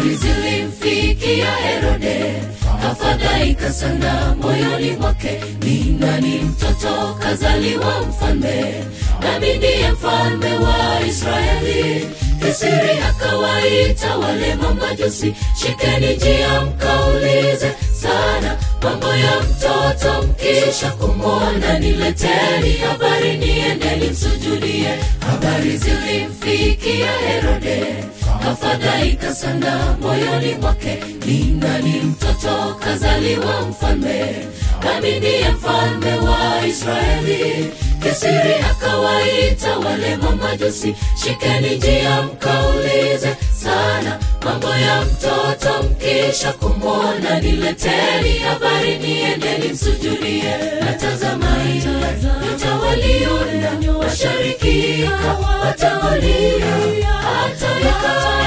Habari zilimfikia Herode, kafadhaika sana moyoni mwake. Ni nani mtoto kazaliwa mfalme? Nami ndiye mfalme wa Israeli. Kisiri akawaita wale mamajusi, shikeni njia mkaulize sana mambo ya mtoto, mkisha kumwona nileteni habari, niendeni msujudie. Habari zilimfikia Herode, kafadhaika sana moyoni mwake. Ni nani mtoto kazaliwa mfalme? Nami ndiye mfalme wa Israeli. Kisiri akawaita wale mamajusi, shikeni njia mkaulize sana mambo ya mtoto, mkisha kumwona nileteni habari, niendeni msujudie. Na tazama nyota waliona mashariki ikawatangulia, hata ikawa